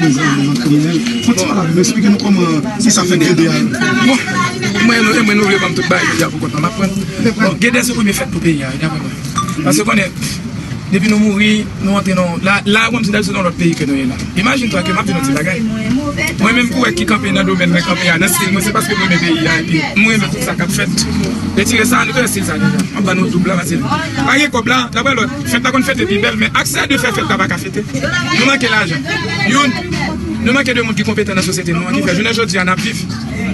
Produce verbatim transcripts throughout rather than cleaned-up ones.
prezan nan kriminèl. Fon ti pale avè nou, eksplike nou kòman, kisa fè Gede a. Bon, mwen, nou, mwen, nou vle ban m tout bagay, jodi a pou kont mwen, m ap pran. Bon, Gede se premye fèt pou peyi a, daprè mwen. Paske konnen, depi nou mouri, nou antre nan, la, la, kòmsi nou se nan lòt peyi ke nou ye la. Imajine twa ke m ap di nou ti bagay. Mwen menm pou wè ki kanpe nan domèn mwen kanpe a, nan stil mwen, se paske mwen renmen peyi a, epi mwen renmen tout sa k ap fèt. Retire sa, nou te wè stil sa deja. M ap ban nou doub la, paske pa gen kòb la, daprè lòt, fèt la konn fete pi bèl, men aksè de fè fèt la pa ka fete. Nou manke lajan. Youn, nou manke de moun ki konpetan nan sosyete nou an, ki fè jounen jodi a n ap viv.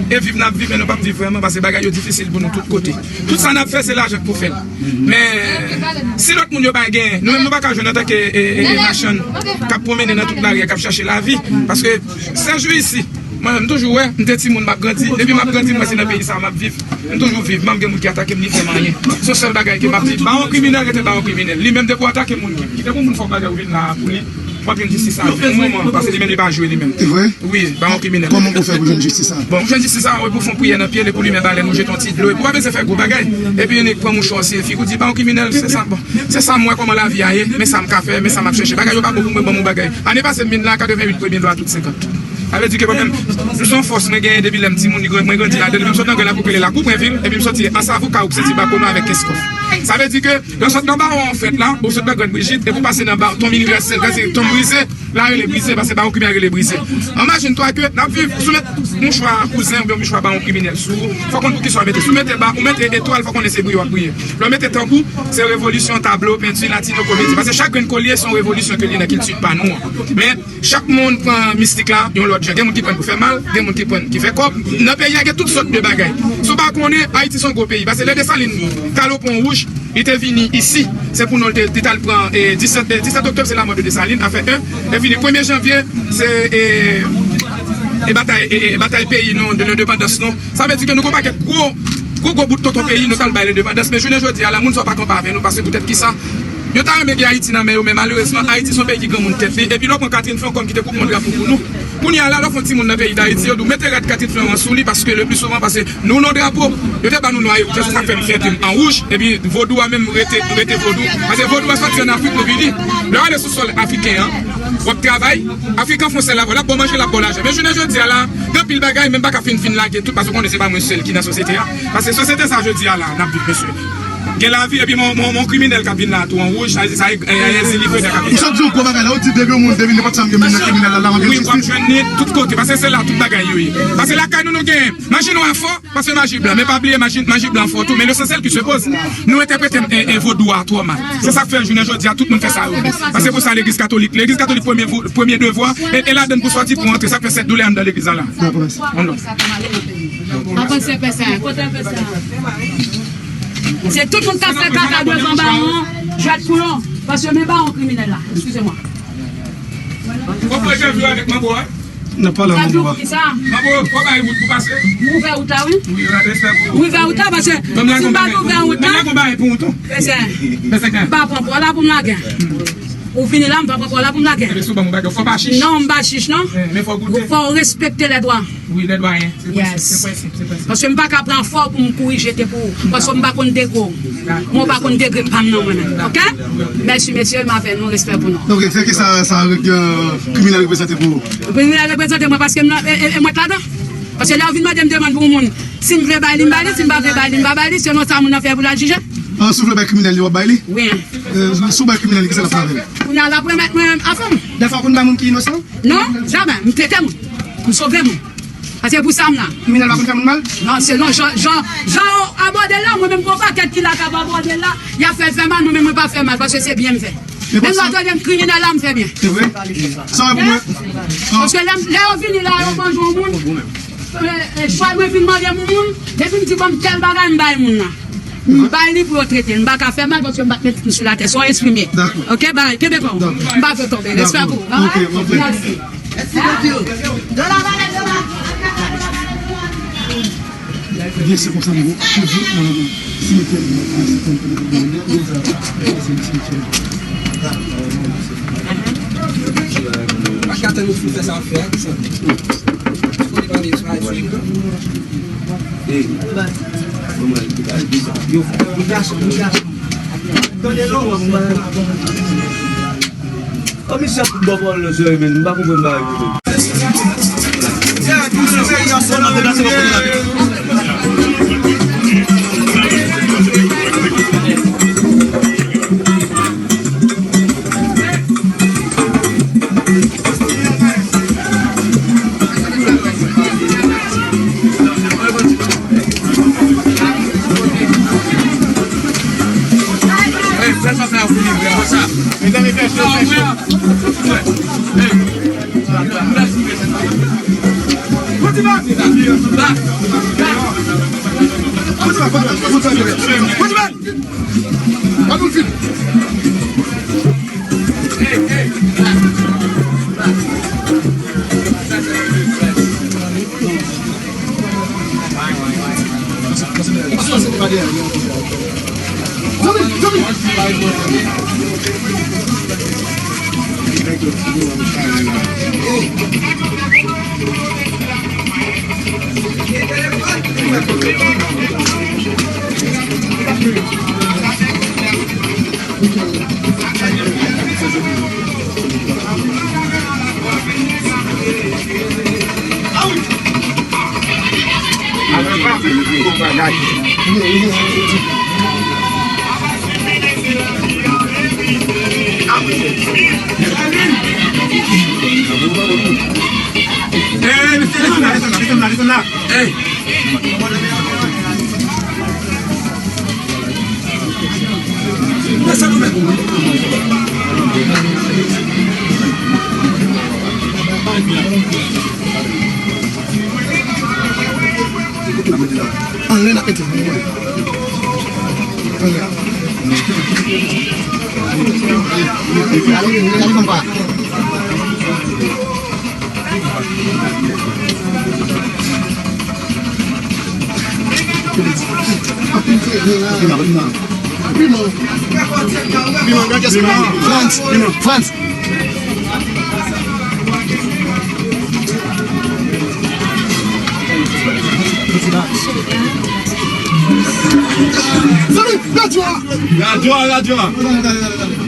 E viv n ap viv, men nou p ap viv vrèman, paske bagay yo difisil pou nou tout kote. Tout sa n ap fè, se lajan k pou fè l. Men, si lòt moun yo pa gen, nou menm nou pa ka jwenn antanke, e, e, e, machann k ap pwomennen nan tout lari a, k ap chache lavi. Paske, sèjou isi, mwen menm, m toujou wè, m te timoun, m ap grandi. Depi m ap grandi, m wè se nan peyi sa a m ap viv. M toujou viv, m ap gen moun ki atake m, ni fè m anyen. Se sèl bagay ke m ap di. Bawon kriminèl rete bawon kriminèl. Li menm, depi w atake moun ki, ki te pou moun fè yon bagay ou vin la pou li, w ap jwenn jistis avè l. Yon moman, paske li menm, li pa jwe li menm. Se vre? Wi, bawon kriminèl. Kòman pou fè pou jwenn jistis sa? Bon, ou jwenn jistis sa, ou pou fè yon priyè nan pye l, epi w limen balèn, ou jete yon ti dlo, epi w pa bezwen fè gwo bagay. Epi yon nèg pran mouchwa, se figi w di, bawon kriminèl, se sa, bon. Se sa m wè kòman lavi a ye, men sa m ka fè, men sa m ap chèche. Bagay yo pa bon pou mwen, ban m yon bagay. Ane pase m vin la, katrevenn uit premye dwa tout senkant. Sa vle di ke mwen menm, m se yon fòs mwen genyen depi lè m timoun, mwen grandi ladan l, depi m sot nan grenn lakou, rele lakou Prenvil, epi m soti Ansavo, Kawou, Senti Bakono avèk Kenskòf. Sa vle di ke lè w sot nan bawon an fèt la, ou sot nan Grann Brijit, epi w pase nan ba, Tonm Inivèsè, sa se Tonm Brize, la rele Brize, paske bawon kriminèl rele Brize. Imajine twa ke n ap viv, si w met mouchwa kouzen oubyen mouchwa bawon kriminèl sou ou, fò w konn poukisa w mete. Si w mete ba, ou mete etwal, fò w konnen se briye w ap briye. Lè w mete tanbou, se revolisyon, tablo, penti, latino, komedi. Paske chak grenn kolye se yon revolisyon ke li nan kilti pa nou an. Men, chak moun pran mistik la yon lòt jan. Gen moun ki pran pou fè mal, gen moun ki pran ki fè kòb. Nan peyi a, gen tout sòt de bagay. Si w pa konnen, Ayiti se yon gwo peyi. Paske lè Desalin, Kalo Pon Wouj, li te vini isi, se pou nou, li te, li t al pran, e, disèt, e, disèt oktòb, se lanmò de Desalin, afè en. E vini premye janvye, se, e, e batay, e, e batay peyi nou, de lendepandans nou. Sa vle di ke nou gon pakèt gwo, gwo, gwo bout tonton peyi, nou t al bay lendepandans. Men jounen jodi a la, moun sa yo pa kanpe avè nou, paske poutèt kisa? Yo ta renmen gen Ayiti nan men yo, men malerezman, Ayiti se yon peyi ki granmoun tèt li. Epi lè w pran Catherine Fleuranne ki te koupe yon drapo pou nou. Kounye a la, lè w fè yon timoun nan peyi Dayiti, yo di w mete rad Catherine Fleuranne sou li, paske le pli souvan, paske nou nan drapo, yo te ba nou nwa e wouj, se sa k fè m fè trim an wouj, epi vodou a menm rete, rete vodou. Paske vodou a soti ann Afrik, nou vini. Lè w ale sou sòl afriken an, W ap travay, Afrikan Fonsèl la, w ap bon manje, l ap bon lajan. Men jounen jodi a la, gen anpil bagay, men m pa ka fin, fin lage tout, paske w konnen se pa mwen sèl ki nan sosyete a. Paske sosyete sa jodi a la, n ap viv, mesye. Gen lavi, epi mon, mon, mon kriminèl k ap vin la tou, an wouj, sa, sa, e, e, e, se li vrè k ap vin. Ou sot di yon gwo bagay la, ou di depi yon moun devin nenpòt sa m gen menm nan kriminèl la, la mwen wi, w ap jwenn li tout kote, paske se la tout bagay yo ye. Paske lakay nou, nou gen maji nwa fò, paske maji blan, men pa bliye maji, maji blan fò tou, men lesansyèl ki se poze, nou entèprete, e, e, vodou a twò mal. Se sa k fè jounen jodi a, tout moun fè sa yo vle. Paske pou sa, legliz katolik, legliz katolik premye vo-, premye devwa, e, e ladann pou sòti pou antre, sa k fè sèt doulè anndan legliz la la. Dakò, mèsi. Avanse pè sa. Kote pè sa? Se tout moun k ap fè kaka devan bawon, jwèt pou yo. Paske men bawon kriminèl la. Eskize mwa. Ou pran janvye avèk manbo a? N ap pale a manbo a. Manbo, ou bay wout pou pase? Ou ouvè wout la, wi. Wi, respè pou ou. Ou ouvè wout la, paske si m pa t ouvè wout la, m pa pran pwa la pou m lage. Ou vini la, m pa pran pwa la pou m lage. Ebe, si w ban m yon bagay, fò w pa chich. Non, m pa chich, non. Eh, men fò w goute. Fò w respekte lè dwa. Wi, lè dwa, en. Se prensip, se prensip, se prensip. Paske m pa ka pran fò w pou m kouri jete pou ou. Paske m pa konn degre w. Mwen pa konn degre pa m nan mwen menm. Oke? Mèsi, mesye, m avè nou, respè pou nou. Ok, se ki sa, sa, euh, kriminèl reprezante pou ou? Kriminèl reprezante mwen paske m nan, e, e, e mwen k ladan. Paske lè yo vin mande m demann pou yon moun, si m vle bay li, m bay li, si m pa vle bay li, m pa bay li, selon sa moun nan fè pou l al jije. Ah, si w vle bay kriminèl li, w ap bay li? Wi. Euh, si w bay kriminèl li, kisa l ap fè avè l? Kounye a, l ap remèt mwen afè m. Dèfwa w konn bay moun ki inosan? Non, jamè. M trete moun. M sove moun. Paske pou sa m la. Kriminèl pa konn fè moun mal? Non, selon jan, jan, jan yo abòde l la, mwen menm gon pakèt ki la k ap abòde l la, y ap fè l fè mal, mwen menm mwen pa fè mal, paske se byen m fè. Menm lè w tande m kriminèl la, m fè byen. Se vre? Sa w wè pou mwen? Paske lè, lè yo vini la, yo manje yon moun, e, e, chwa mwen vin mande yon moun, depi m di ban m tèl bagay, m bay moun nan. M bay li pou yo trete l. M pa ka fè mal paske m pa t met m sou latè. Se yon espri m ye. Dakò. Oke, bay, kenbe kò w. Dakò. M pa vle tonbe. Respè pou ou. Dakò. Ok, m ap vle. Mèsi. Ebyen, se konsa nou rive nan simitè, nan simitè, nan simitè. Pa ka tann nou fin fè sa w ap fè a, ki sa? Yo, yo, gason, yo, gason. Tande non. Komisè fout bò pawòl nan serye, men m pa konprann bagay yo menm. Hey, mesye, desann la, desann la, desann la, desann la. Hey. Anlè n ap mete. Anlè. Frantz, Frantz. Salut, radyo a. Radyo a, radyo a. Gade, gade, gade, gade.